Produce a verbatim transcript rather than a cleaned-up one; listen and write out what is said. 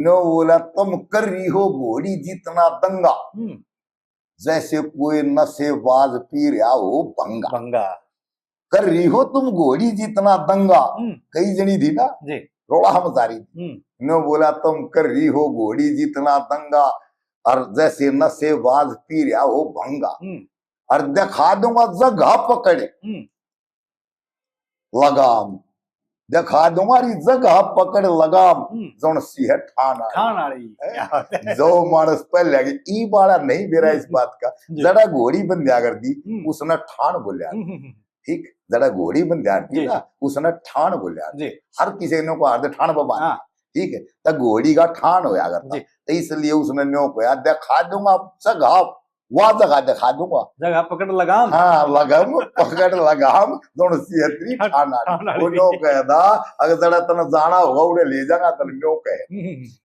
नो बोला, तुम कर रही हो घोड़ी जितना दंगा, हम्म। जैसे कोई नशेबाज पी रहा हो भंगा। भंगा। कर रही हो तुम घोड़ी जितना दंगा। हम्म। कई जनी थी ना, जी। रोड़ा मचा रही थी। हम्म। नो बोला, तुम कर रही हो घोड़ी जितना दंगा, और जैसे नशेबाज पी रहा हो भंगा। हम्म। और दिखा दूंगा जगह पकड़ हम्म। लगाम, दिखा दूंगा री जगह पकड़ लगाम, हम्म। जौन सी है ठाण आली। ठाण आली। हैं? क्या बात है। जो मानस पहले आगे, ई बाला नहीं बेरा इस बात का। जी। जड़ा घोड़ी बंध्या कर दी, हम्म। उसने ठाण बोल्या। हम्म, हम्म, हम्म। ठीक, जड़ा घोड़ी बंध्या कर दी जी। ना, उसने ठाण बोल्या। जी। हर किसी ने को हार दे ठाण बाबा। हाँ। ठीक है, तो घोड़ी का ठाण होया करता। जी। तो इसलिए उसने न्यो कहा, दिखा दूंगा जगह, वह जगह दिखा दूंगा। जगह पकड़ लगाम। हाँ, लगाम, पकड़ लगाम, दोनों सी है तेरी ठाण आली। ठाण आली। वो न्यो कहदा, अगर जड़ा तने जाना होगा, उड़े ले जाऊंगा, तने न्यो कहे। हम्म, हम्म, हम्म।